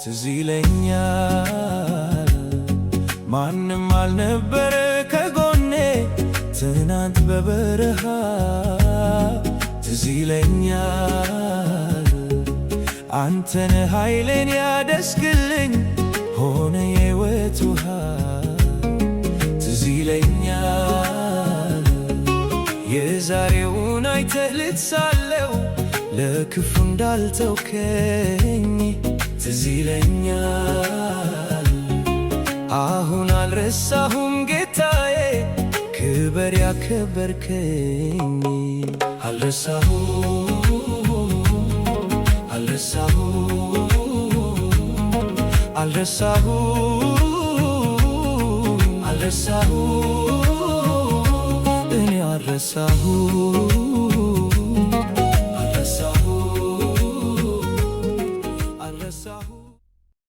ትዝ ይለኛል፣ ማንም አልነበረ ከጎኔ ትናንት በበረሃ። ትዝ ይለኛል፣ አንተን ኃይሌን ያደስክልኝ፣ ሆነ የሕይወት ውሃ። ትዝ ይለኛል፣ የዛሬውን አይተህ ልትሳለው ለክፉ እንዳልተውከኝ። ትዝ ይለኛል፣ አሁን አልረሳሁም ጌታዬ፣ ክበር ያከበርከኝ። አልረሳሁም፣ አልረሳሁም፣ አልረሳሁም፣ አልረሳሁም፣ እኔ አልረሳሁም።